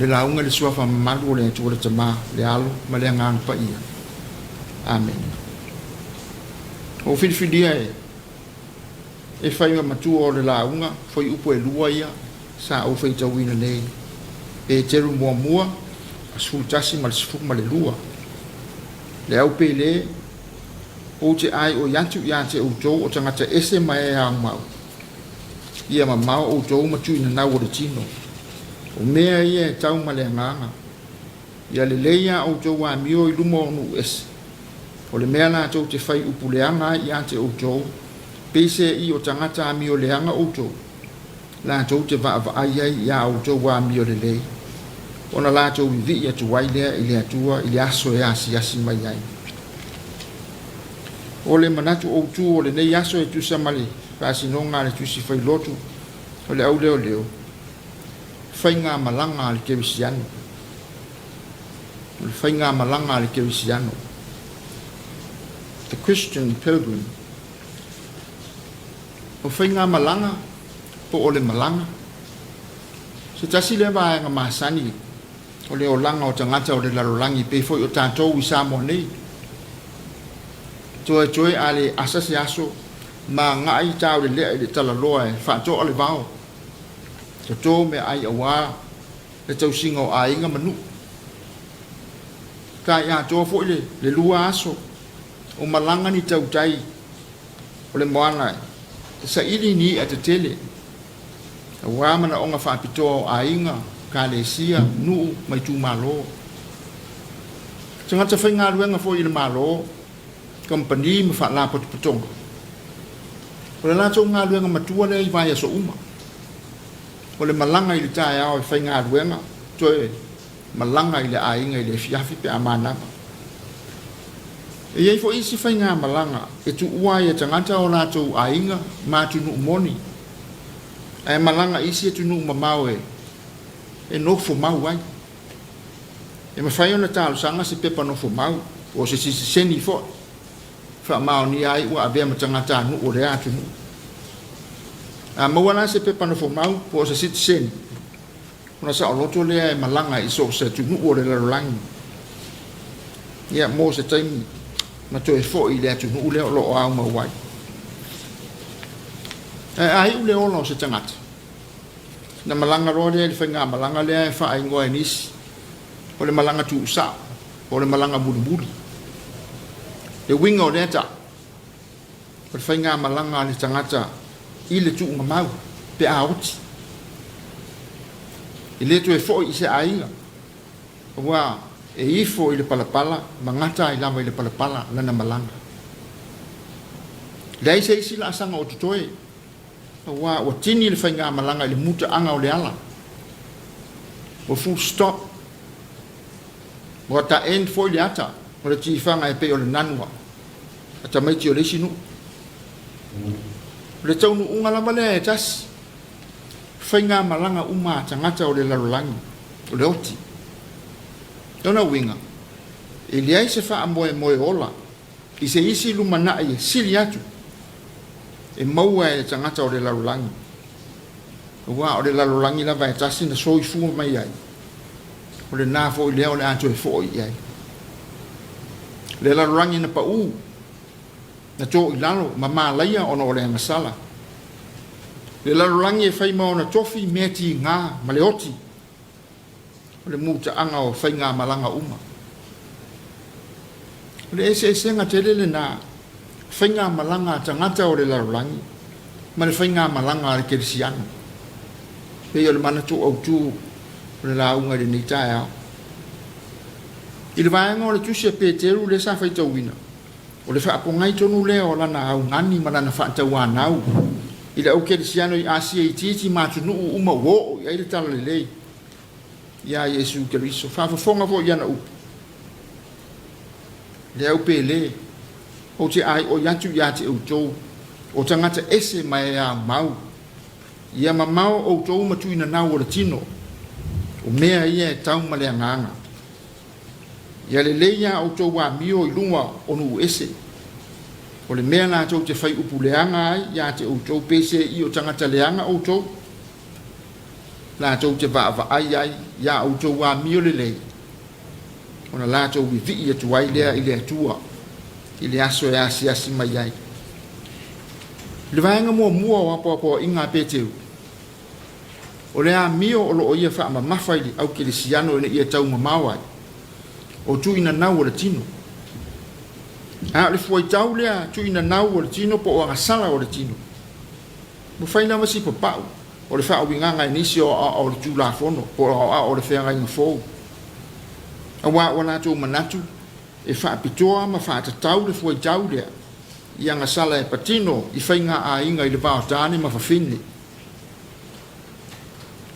O le lauga i le suafa mamalu o le Atua le Tama, le Alo ma le Agaga Paia. Amene. Ua ou filifilia e e fai ma matua o le lauga fuaiupu e lua ia sa ou faitauina nei, Peteru muamua, 11 ma le 12. Le au pele, ou te aioi atu ia te outou o tagata ese ma e aumau, ia mamao outou ma tuinanau o le tino. O mea ia e tau ma le agaga. Ia lelei a outou amio i luma o nuu ese. O le mea latou te fai upu leaga ai ia te outou, peiseai o tagata amio leaga outou, latou te vaavaai ai i a outou amio lelei, ona latou vivii atu ai lea i le Atua i le aso e asiasi mai ai. O le manatu autu o lenei aso e tusa ma le faasinoga a le Tusi Failotu o le Auleoleo, Faigamalaga a le Kerisiano. O le faigamalaga a le Kerisiano. The Christian Pilgrim. O faigamalaga po o le malaga, se tasi lea vaega masani o le olaga o tagata o le lalolagi pei foi o tatou i Samoa nei. Toetoe a le asa se aso ma agai taulelea i le talaloa e faatoa le vao, toto meaai aua le tausiga o aiga ma nuu. Tai atoa foi le, le lua aso o malaga ni tautai o le moana e saili ni i'a tetele aua manaoga faapitoa o aiga, kalesia, nuu ma itumalo. Tagata faigaluega foi i le Malo, kamupani ma faalapotopotoga. O le latou galuega matua lea i vaiaso uma. O le malaga i le taeao e faigaluega, toe malaga i le aiga i le afiafi pe a manava. E i ai foi isi faigamalaga e tuua ai e tagata o latou aiga ma atunuu moni, ae malaga i isi atunuu mamao e e nofo mau ai. E mafai ona talosaga se pepa nofo mau po o se sitiseni foi e faamaonia ai ua avea ma tagatanuu o lea atunuu. A maua la se pepa nofo mau po o se sitiseni, ona saoloto lea e malaga i so o se atunuu o le lalolagi ia mo se taimi ma toe foi i le atunuu lea o lo o aumau ai. Ae a iu le ola o se tagata, ona malaga loa lea i le faigamalaga lea e faaigoa e nisi o le malaga tuusao po o le malaga mulimuli. Le uiga o lea tau, o le faigamalaga a le tagata i le tuugamau pe a oti. E le toe foi i se aiga, aua e ifo i le palapala ma gata ai lava i le palapala lana malaga. Leai se isi laasaga o totoe, aua ua tini le faigamalaga i le mutaaga o le ala. Ua full stop. Ua ta end foi le ata o le tifaga e pei o le nanu a tamaiti o le isi nuu. O le taunuuga lava lea e tasi, faigamalaga uma a tagata o le lalolagi, o le oti. Lona uiga, e leai se faamoemoe ola i se isi lumanai e sili atu e maua e le tagata o le lalolagi, aua o le lalolagi lava e tasi na soifua mai ai, o lena foi lea o le a toe foi i ai. Le lalolagi na pau, na to i lalo ma malaia ona o le agasala. Le lalolagi e fai ma ona tofi mea tiga ma le oti, o le mutaaga o faigamalaga uma. O le eseesega tele lena faigamalaga a tagata o le lalolagi ma le faigamalaga a le kerisiano. Pei o le manatu autu o le lauga i lenei taeao. I le vaega o le tusi a Peteru lea sa faitauina, o le faapogai tonu lea o lana augani ma lana faatauanau i le au kerisiano i Asia itiiti ma atunuu uma ua oo i ai le talalelei iā Iesu Keriso. Faafofoga foi i ana upu, Le au pele, ou te aioi atu ia te outou, o tagata ese ma e aumau, ia mamao outou ma tuinanau o le tino, o mea ia e tau ma le agaga. Ia lelei a outou amio i luga o nuu ese, o le mea latou te fai upu leaga ai ia te outou, peiseai o tagata leaga outou. latou te vaavaai ai i a outou amio lelei, ona latou vivii atu ai lea i le Atua i le aso e asiasi mai ai. I le vaega muamua o apoapoaiga a Peteru, o le amio o lo o ia faamamafa i le aukelesiano ina ia taumamao ai, o tuuinanau o le tino. A o le fuaitau lea tuuinanau o le tino po o agasala o le tino, ua fai lava si papau o le faauigaga e nisi o aoao o le Tulafono po o aoao o le Feagaiga Fou, auā ua latou manatu e faapitoa ma faatatau le fuaitau lea i agasala e patino i faiga aiga i le va o tane ma fafine.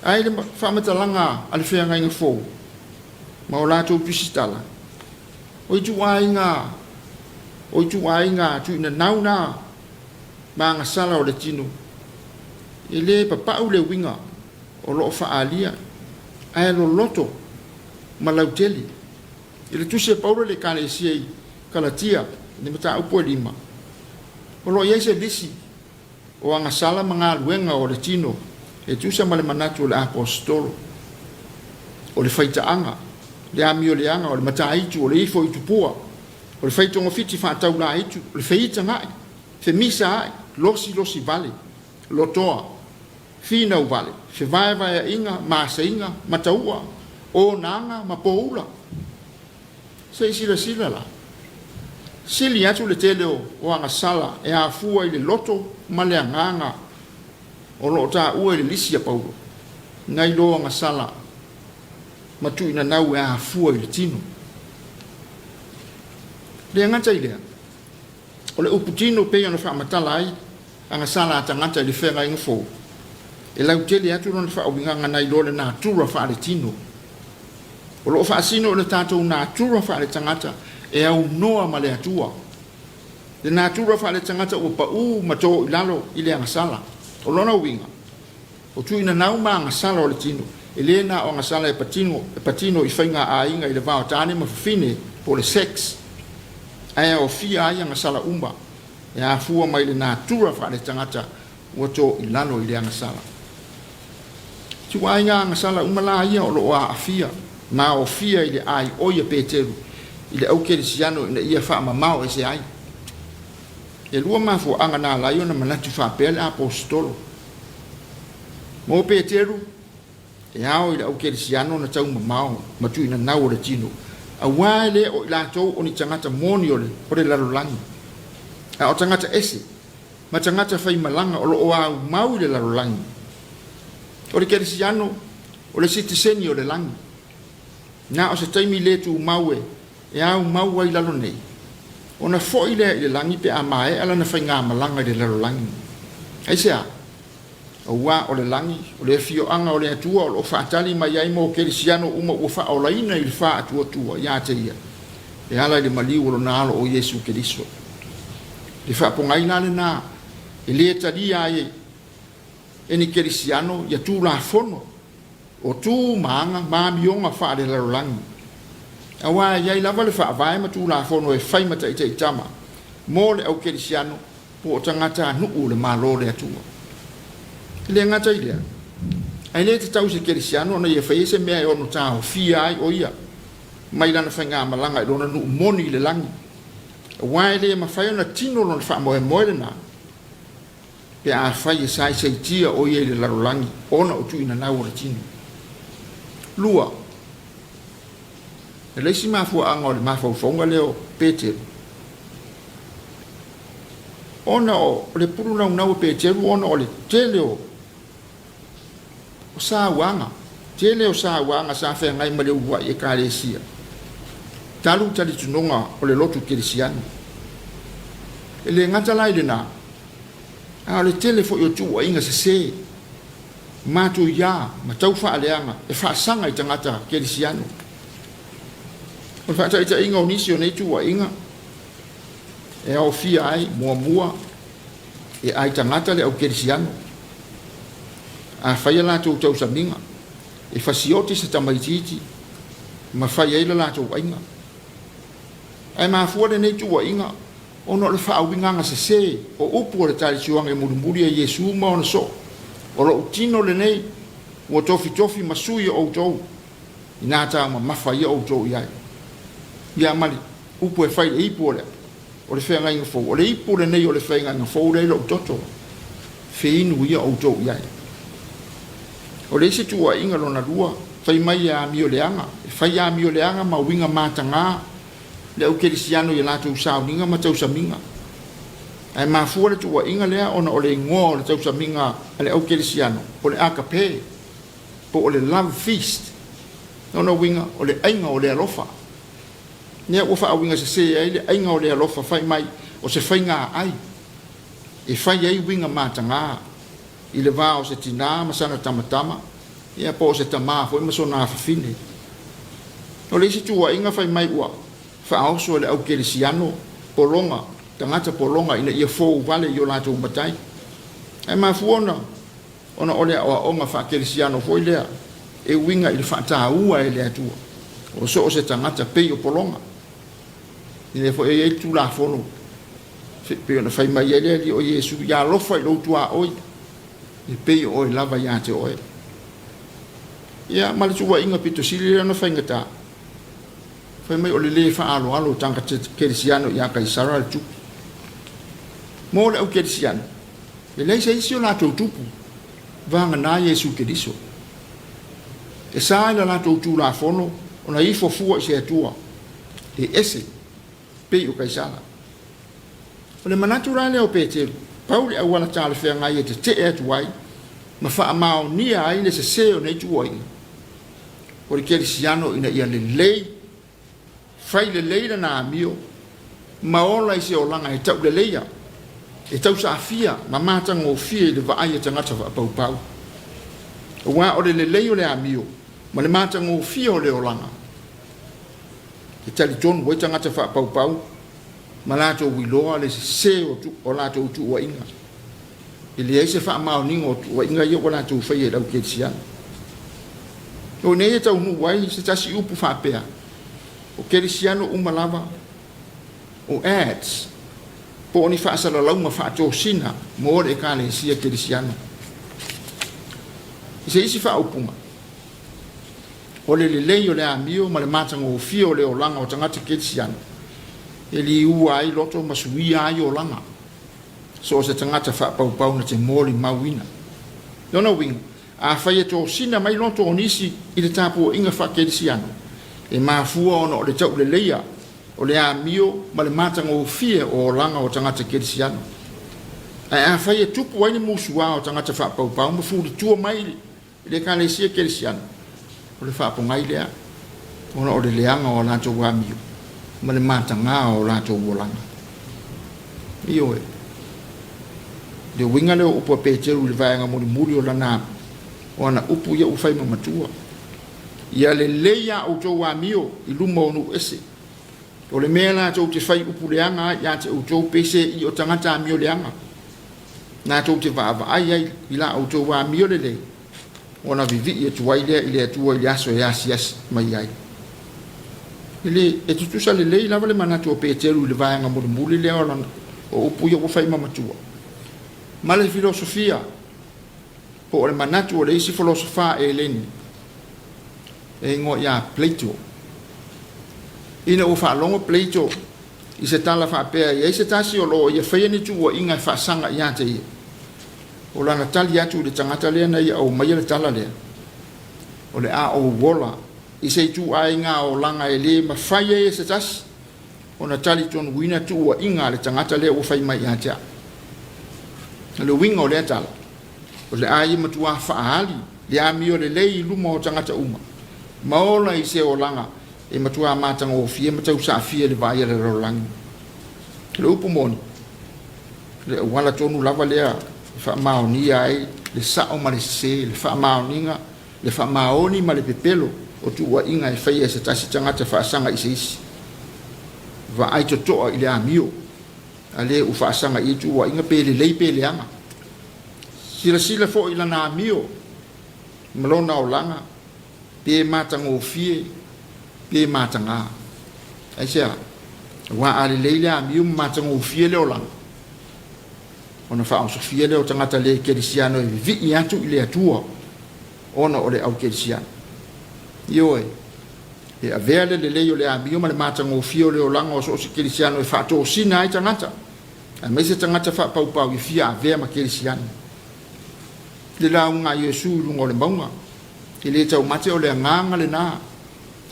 Ae i le faamatalaga a le Feagaiga Fou ma o latou tusitala, o ituaiga tuuinanau na ma agasala o le tino, e lē papa'u le uiga o loo faaalia ae loloto ma lautele. I le tusi a Paulo i le Ekalesia i Kalatia i le mataupu e 5, o loo i ai se lisi o agasala ma galuega o le tino e tusa ma le manatu o le aposetolo: o le faitaaga, le amioleaga, o le mataitu, o le ifo i tupua, o le faitogafiti faataulaitu, o le feitaga'i, femisaa'i, losilosi vale, lotoa, finau vale, fevaevaea'iga, maseiga, mataua, onaga ma poula. Se i silasila la, sili atu le tele o agasala e afua i le loto ma le agaga o loo taua i le lisi a Paulo, nai lo agasala ma tuuinanau e afua i le tino. Le gata i lea, o le upu tino pei ona faamatala ai agasala a tagata i le Feagaiga Fou, e lautele atu lona faauigaga nai lo le natura faaletino. O loo faasino i le tatou natura faaletagata e aunoa ma le Atua. Le natura faaletagata ua pa'ū ma to i lalo i le agasala. O lona uiga, o tuuinanau ma agasala o le tino, e lē na o agasala e patino i faiga aiga i le va o tane ma fafine po o le sex, ae aofia ai agasala uma e afua mai le natura faaletagata ua to i lalo i le agasala. Tuaiga agasala uma la ia o loo aafia ma aofia i le aioi a Peteru i le aukelesiano ina ia faamamao ese ai. E lua mafuaaga na ala ai ona manatu faapea le aposetolo. Mo Peteru, e ao i le aukelesiano na taumamao ma tuuinanau o le tino, auā e lē o i latou o ni tagata moni o le lalolagi, a o tagata ese ma tagata faimalaga o loo aumau i le lalolagi. O le kerisiano o le sitiseni o le lagi, na o se taimi lē tumau e aumau ai lalo nei, ona fo'i lea i le lagi pe a maea lana faigamalaga i le lalolagi. Aisea? Auā o le lagi o le afioaga o le Atua o loo faatali mai ai mo kerisiano uma ua faaolaina i le faatuatua iā te ia e ala i le maliu o lona alo o Iesu Keriso. Le faapogai la lenā e lē talia ai e ni kerisiano ia tulafono o tu ma aga ma amioga faalelalolagi, auā e iai lava le faavae ma tulafono e fai ma taʻitaʻitama mo le aukelesiano po o tagata anuʻu o le Mālō le Atua. E le gata i lea, ae lē tatau i se kerisiano ona ia faia se mea e ono taofia ai o ia mai lana faigamalaga i lona nuu moni i le lagi, auā e lē mafai ona tino lona faamoemoe lenā pe afai e saisaitia o ia i le lalolagi ona o tuuinanau o le tino. Lua, e le isi mafuaaga o le mafaufauga lea o Peteru, ona o le pulu naunau o Peteru ona o le tele o sauaga, tele o sauaga sa feagai ma le uluai ekalesia talu talitonuga o le lotu kerisiano. E le gata la i lenā, a o le tele foi o tuuaiga sesē matuiā ma tau faaleaga e faasaga i tagata kerisiano. O le faataitaiga o nisi o nei tuuaiga e aofia ai: muamua, e ai tagata le aukerisiano afai a latou tausamiga e fasioti se tamaitiiti ma fai ai le latou aiga. Ae mafua lenei tuuaiga ona o le faauigaga sesē o upu o le talisioaga e mulimuli a Iesu ma ona soo: "O lo'u tino lenei Ua tofitofi ma sui o outou inā taumamafa ia outou i ai. Ia ma le upu e fai i le ipu o le o le feagaiga fou, o le ipu lenei o le feagaiga fou lea i lou toto, feinu ia outou i ai. O le isi tuuaiga lona lua, fai mai e amio leaga, e fai amio leaga ma uiga mataga le au kerisiano i a latou sauniga ma tausamiga. Ae mafua le tuuaiga lea ona o le igoa o le tausamiga a le au kerisiano, o le agape, po o le love feast. Lona uiga, o le aiga o le alofa. Lea ua faauiga sese ai le aiga o le alofa, fai mai o se faiga ai e fai ai uiga mataga i le va o se tinā ma sana tamatama, ia po o se tamā foi ma sona afafine. O le isi tuuaiga fai mai ua faaoso e le au kerisiano pologa, tagata pologa ina ia fou vale i o latou matai. Ae mafua ona ona o le aoaoga faakerisiano foi lea e uiga i le faataua e le Atua o so o se tagata pei o pologa. Lea foi e i ai le Tulafono pei ona fai mai ai le Alii o Iesu, ia alofa i lou tuaoi e pei o oe lava ia te oe. Ia ma le tuuaiga pito sili lea ona faigata, fai mai o le lē faaaloalo o tagata kerisiano ia Kaisara le tupu. Mo le au kerisiano, e leai se isi o latou tupu vagana Iesu Keriso. E sa i la latou Tulafono ona ifo fua i se Atua e ese pei o Kaisara. O le manatu la lea o Peteru, pau le auala talafeagai e tete'e atu ai ma faamaonia ai le sesē o nei tuuaiga, o le kerisiano ina ia lelei, fai lelei lana amio ma ola i se olaga e tauleleia, e tausaafia ma matagofie i le vaai a tagata faapaupau. Aua o le lelei o le amio ma le matagofie o le olaga e talitonu ai tagata faapaupau ma latou iloa le sesē o latou tuuaiga. E leai se faamaoniga o tuuaiga ia ua latou faia i le au kerisiano. O i inei e taunuu ai se tasi upu faapea, o kerisiano uma lava o ads, po o ni faasalalauga faatosina mo le Ekalesia Kerisiano. I se isi faaupuga, o le lelei o le amio ma le matagofie o le olaga o tagata kerisiano e liua ai loto ma suia ai olaga so o se tagata faapaupau na te molimauina. Lona uiga, afai e tosina mai loto o nisi i le tapuaiga faakerisiano, e mafua ona o le tauleleia o le amio ma le matagofie o olaga o tagata kerisiano. Ae afai e tupu ai le musuā o tagata faapaupau ma fulitua mai i le Ekalesia Kerisiano, o le faapogai lea ona o le leaga o a latou amio ma le matagā o latou olaga. Ioe. Le uiga lea o upu a Peteru i le vaega mulimuli o lana o ana upu ia ua fai ma matua. Ia lelei a outou amio i luma o nuu ese. O le mea latou te fai upu leaga ai ia te outou pe se'i o tagata amio leaga. Latou te vaavaai ai i la outou amio lelei, ona vivii atu ai lea i le Atua i le aso e asiasi mai ai. E le e tutusa lelei lava le manatu o Peteru i le vaega mulimuli lea o lana o upu ia ua fai ma matua. Ma le filosofia po o le manatu o le isi folosofā Eleni e igoa ia Plato. Ina ua faalogo Plato i se tala faapea e i ai se tasi o lo o ia faia ni tuuaiga e faasaga ia te ia, o lana tali atu i le tagata lea na ia aumaia le tala lea, o le a ou ola i se ituaiga olaga e lē mafai ai e se tasi ona talitonuina tuuaiga a le tagata lea ua fai mai ia te au. O le uiga o lea tala, o le a ia matuā faaali le amio lelei i luma o tagata uma, ma ola i se olaga e matuā matagofie ma tausaafia i le vaai a le lalolagi. O le upu moni, o le auala tonu lava lea e faamaonia ai le sa'o ma le sesē, le faamaoniga, le faamaoni ma le pepelo o tuuaiga e faia e se tasi tagata faasaga i se isi. Vaai totoa i le amio a le ua faasaga i ai tuuaiga pe lelei pe leaga. Silasila foi i lana amio ma lona olaga pe matagofie pe matagā. Aisea? Aua a lelei le amio ma matagofie le olaga, ona faaosofia lea o tagata le kerisiano e vivii atu i le Atua. ona o le aukerisiano. Ioe, e avea le lelei o le amio ma le matagofie o le olaga o so o se kerisiano e faatosina ai tagata, aemaise tagata faapaupau e fia avea ma kerisiano. Le lauga a Iesu i luga o le mauga, e le taumate o le agaga lena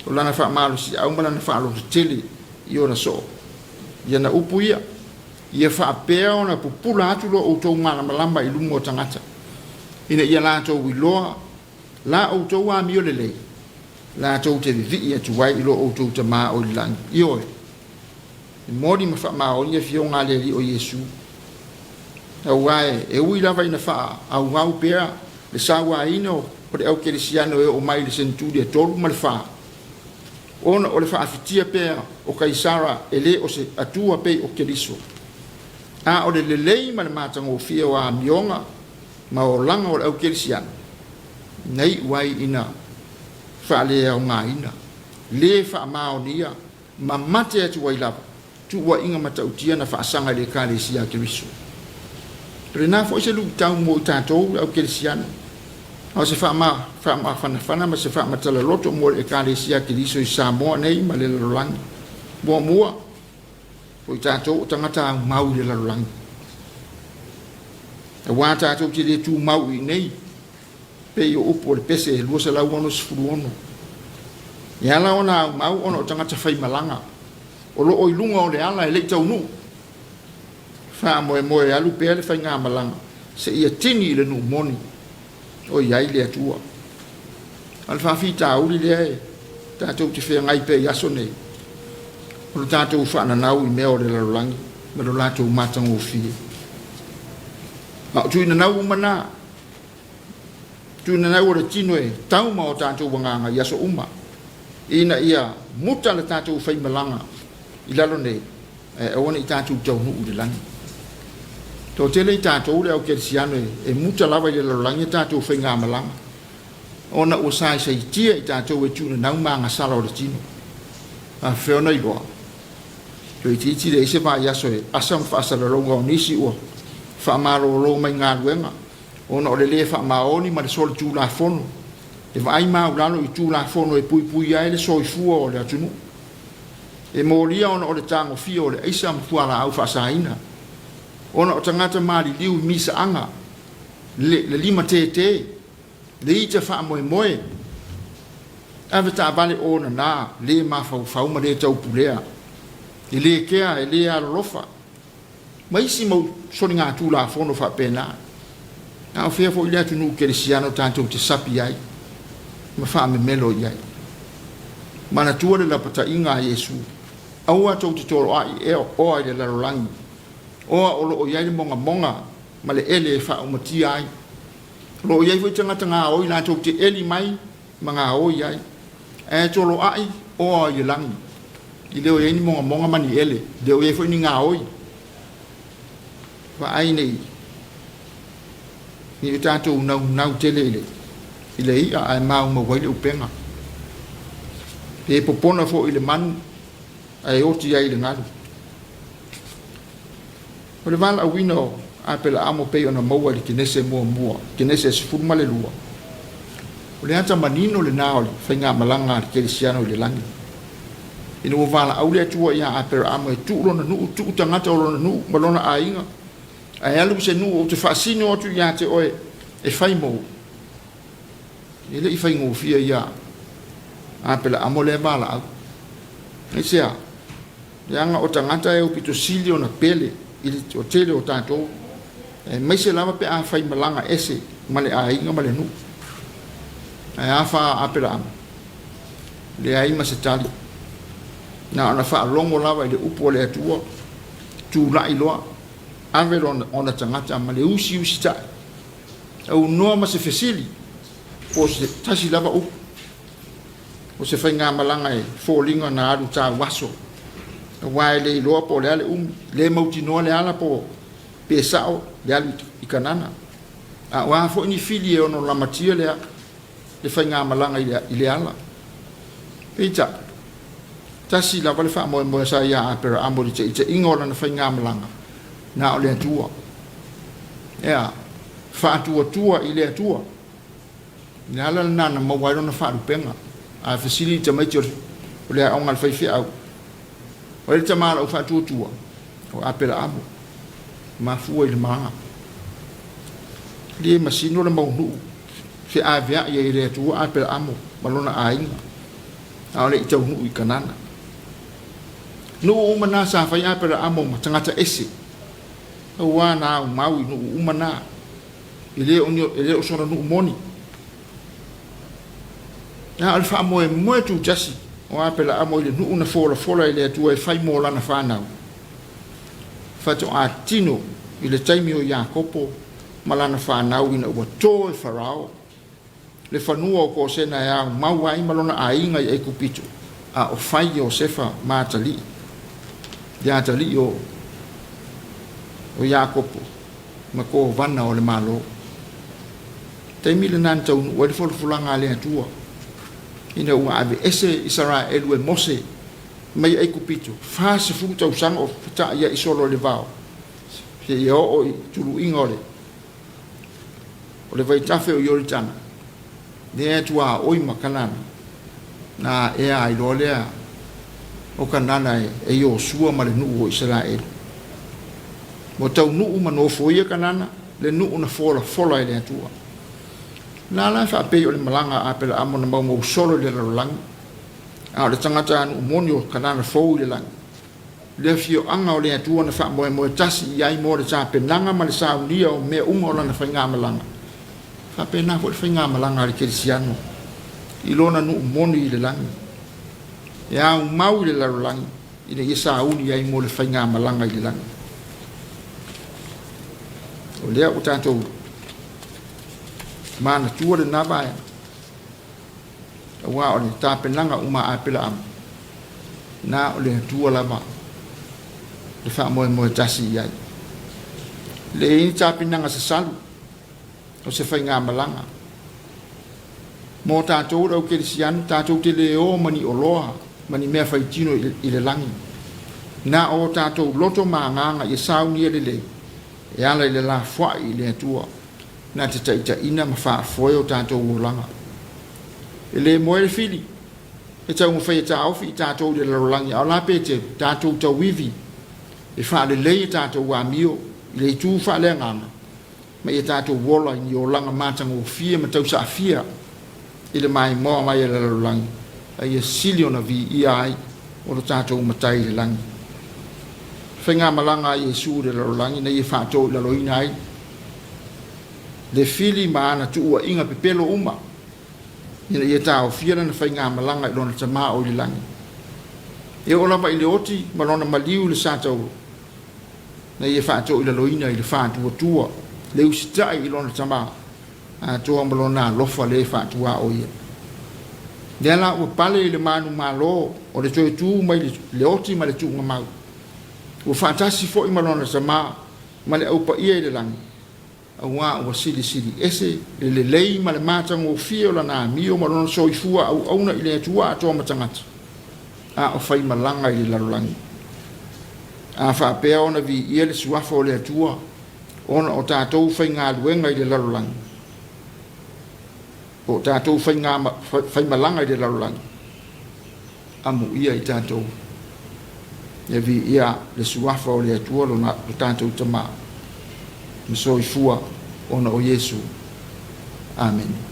o lana faamalosiau ma lana faalototele i ona soo. I ana upu ia, ia faapea ona pupula atu lo outou malamalama i luma o tagata, ina ia latou iloa la outou amio lelei, latou te vivii atu ai i lo outou Tama o i le lagi. Ioe, e moni ma faamaoni afioga a le Alii o Iesu. Aua e ui lava ina faaauau pea le sauaina o le aukerisiano e oo mai i le seneturi e 3 ma le 4, ona o le faafitia pea o Kaisara e le o se Atua pei o Keriso, a o le lelei ma le matagofie o amioga ma olaga o le aukerisiano, na iu ai ina faaleaogaina, le faamaonia ma mate atu ai lava tuuaiga matautia na faasaga i le Ekalesia a Keriso. O lena foi se luitau mo i tatou le aukerisiano, a o se faamafanafana ma se faamatala loto mo le Ekalesia a Keriso i Samoa nei ma le lalolagi. Muamua, o i tatou o tagata aumau i le lalolagi. Auā tatou te le tumau i inei, pei o upu o le pese 266. E ala ona aumau ona o tagata faimalaga, o loo i luga o le ala e le i taunuu. Faamoemoe e alu pea le faigamalaga seia tini i le nuu moni o i ai le Atua. A o le faafitauli lea e tatou te feagai pea i aso nei, o le tatou faananau i mea o le lalolagi ma lo latou matagofie. A o tuinanau uma na, tuinanau o le tino e tauma o tatou agaga i aso uma, ina ia muta le tatou faimalaga i lalo nei, ae aua ne i tatou taunuu i le lagi. Toatele i tatou le aukerisiano e muta lava i le lalolagi a tatou faigamalaga, ona ua saisaitia i tatou e tuinanau ma agasala o le tino. A fea ona iloa, toeitiiti leai se vaiaso e asa ma faasalalauga o nisi ua faamalolo mai galuega, ona o le le faamaoni ma le solitulafono, e vaai maulalo i tulafono e puipuia ai le soifua o le atunuu. E molia ona o le tagofia o le aisa ma fualaau faasaina, ona o tagata maliliu i misaaga, le lima tete, le ita faamoemoe, ave taavale onana, le mafaufau ma le taupulea, e le kea, e le alolofa, ma isi mau soligatulafono faapena. A o fea foi le atunuu kerisiano tatou te sapi ai ma faamemelo i ai. Manatua le lapataiga a Iesu, aua tou te toloai e oa i le lalolagi, oa o loo i ai le mogamoga ma le ele e faaumatia ai. O loo i ai foi tagata gaoi latou te eli mai ma gaoi ai, ae toloai oa i le lagi, i le o i ai ni mogamoga ma ni ele, le o i ai foi ni gaoi. Vaai nei ni o tatou naunau tele i le i'a ae maumau ai le upega. Pe popona foi i le manu ae oti ai i le galu. O le valaauina o Aperaamo pei ona maua i le Kenese muamua, Kenese 12. O le ata manino lena o le faigamalaga a le kerisiano i le lagi. Ina ua valaau le Atua ia Aperaamo e tuu lona nuu, tuu tagata o lona nuu ma lona aiga, ae alu i se nuu ou te faasino atu ia te oe e fai mou. E le i faigofie ia Aperaamo lea valaau. Aisea, leaga o tagata e aupito sili ona pele i le toatele o tatou, aemaise lava pe a faimalaga ese ma le aiga ma le nuu. Ae a fa Aperaamo, leai ma se tali. Na ona faalogo lava i le upu o le Atua, tulai loa, ave lona ona tagata ma le usiusi ta'i, aunoa ma se fesili, po o se tasi lava upu. O se faigamalaga e foliga na alu tauaso, auā e le iloa po o le a le umi, le mautinoa le ala po pe sao le alu i Kanana. A o a foi ni fili e ono lamatia le faigamalaga i le ala. Peitai, tasi lava le faamoemoe sa ia Aperaamo i le taitaiga o lana faigamalaga, na o le Atua. Ea, faatuatua i le Atua. Le ala lena na maua ai lona faalupega. A fesili i tamaiti o le aoga a le faifeau, O ai le tama a lau faatuatua? O Aperaamo. Mafua i le malaga. Le masino le mau nuu feaveai ai e le Atua Aperaamo ma lona aiga, a o le i taunuu i Kanana. Nuu uma na sa fai Aperaamo ma tagata ese, auā na aumau i nuu uma na, e le o, e le o sona nuu moni. Na o le faamoemoe tutasi o Aperaamo i le nuu na folafola e le Atua e fai mo lana fanau, faatoa tino i le taimi o Iakopo ma lana fanau ina ua to e Farao le fanua o Kosena e aumau ai ma lona aiga i Aikupito, a o fai Iosefa ma atalii, le atalii o Iakopo ma kovana o le Malo. Taimi lena na taunuu ai le folafolaga a le Atua, ina ua aveese Isaraelu e Mose mai Aikupito, 40 tausaga o feta'ia'i solo i le vao, seia oo i tuluiga o le o le vaitafe o Ioritana, lea e tuaoi ma Kanana, na aea ai loa lea o Kanana e Iosua ma le nuu o Isaraelu. Ua taunuu ma nofoia Kanana, le nuu na folafola e le Atua. Na la e faapei o le malaga a Aperaamo na maumau solo i le lalolagi, a o le tagata nuu moni o Kanana fou i le lagi. Le afioaga o le Atua na faamoemoe tasi i ai mo le tapenaga ma le saunia o mea uma o lana faigamalaga. Faapena foi le faigamalaga a le kerisiano i lona nuu moni i le lagi, e aumau i le lalolagi ina ia sauni ai mo le faigamalaga i le lagi. O lea ua tatou manatua lena vaega, auā o le tapenaga uma a Aperaamo, na o le Atua lava le faamoemoe tasi i ai. Le i ni tapenaga sasalu o se faigamalaga. Mo tatou le au kerisiano, tatou te le o ma ni oloa ma ni mea faitino i le lagi. Na o tatou loto ma agaga ia saunia lelei e ala i le lafoai i le Atua na te taitaiina ma faafoe o tatou olaga. E le moe le fili e taumafai e taofi i tatou i le lalolagi, a o la Peteru, tatou tauivi e faalelei e tatou amio i le itu faaleagaga ma ia tatou ola i ni olaga matagofie ma tausaafia i le maimoa mai a le lalolagi, a ia sili ona viia ai o lo tatou Matai i le lagi. Faigamalaga a Iesu i le lalolagi na ia faatoilaloina ai le fili ma ana tuuaiga pepelo uma, ina ia taofia lana faigamalaga i lona Tama o i le lagi. E oo lava i le oti ma lona maliu i le satauro, na ia faatoilaloina i le faatuatua le usitai i lona Tama atoa ma lona alofa le faatuaoia. Lea la ua pale i le manumalo o le toe tu mai le oti ma le tuugamau, ua faatasi foi ma lona Tama ma le aupaia i le lagi, auā ua silisili ese le lelei ma le matagofie o lana amio ma lona soifua auauna i le Atua atoa ma tagata, a o faimalaga i le lalolagi. A faapea ona viia le suafa o le Atua ona o tatou faigaluega i le lalolagi, po o tatou faimalaga i le lalolagi, amuia i tatou ia viia le suafa o le Atua lo tatou Tama ma soifua ona o Iesu. Amene.